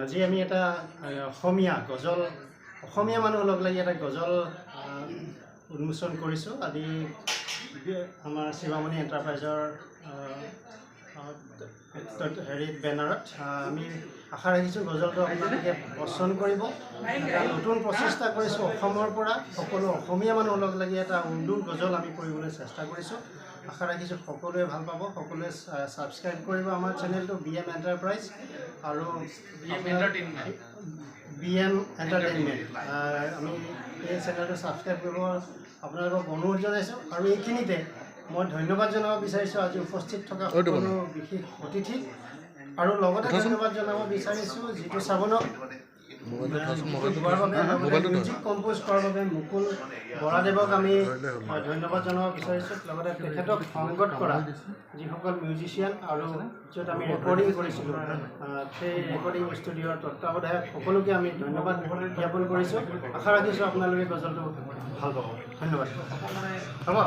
আজি আমি এটা অসমীয়া গজল, অসমীয়া মানুহ লগ লাগি এটা গজল উন্মোচন কৰিছোঁ। আজি আমাৰ শিৱামণি এণ্টাৰপ্ৰাইজৰ হেৰিত বেনাৰত। আমি আশা ৰাখিছোঁ গজলটো আপোনালোকে পচন্দ কৰিব। এটা নতুন প্ৰচেষ্টা কৰিছোঁ, অসমৰ পৰা সকলো অসমীয়া মানুহ লগ লাগি এটা উৰ্দু গজল আমি কৰিবলৈ চেষ্টা কৰিছোঁ। আশা ৰাখিছোঁ সকলোৱে ভাল পাব। সকলোৱে ছাবস্ক্ৰাইব কৰিব আমাৰ চেনেলটো বি এম এণ্টাৰপ্ৰাইজ আৰু বি এম এণ্টাৰটেইনমেণ্ট। আমি এই চেনেলটো ছাবস্ক্ৰাইব কৰিব আপোনালোকক অনুৰোধ জনাইছোঁ। আৰু এইখিনিতে মই ধন্যবাদ জনাব বিচাৰিছোঁ আজি উপস্থিত থকা সকলো বিশেষ অতিথিক আৰু লগতে ধন্যবাদ জনাব বিচাৰিছোঁ জিতু শ্ৰাৱণক গোৱাৰ বাবে, লগতে মিউজিক কম্প'জ কৰাৰ বাবে মুকুল বৰাদেৱক আমি ধন্যবাদ জনাব বিচাৰিছোঁ। লগতে তেখেতক সংগত কৰা যিসকল মিউজিচিয়ান আৰু য'ত আমি ৰেকৰ্ডিং কৰিছিলোঁ, সেই ৰেকৰ্ডিং ষ্টুডিঅ'ৰ তত্বাৱধায়ক সকলোকে আমি ধন্যবাদ জ্ঞাপন কৰিছোঁ। আশা ৰাখিছোঁ আপোনালোকে গজলটো ভাল পাব। ধন্যবাদ। হ'ব।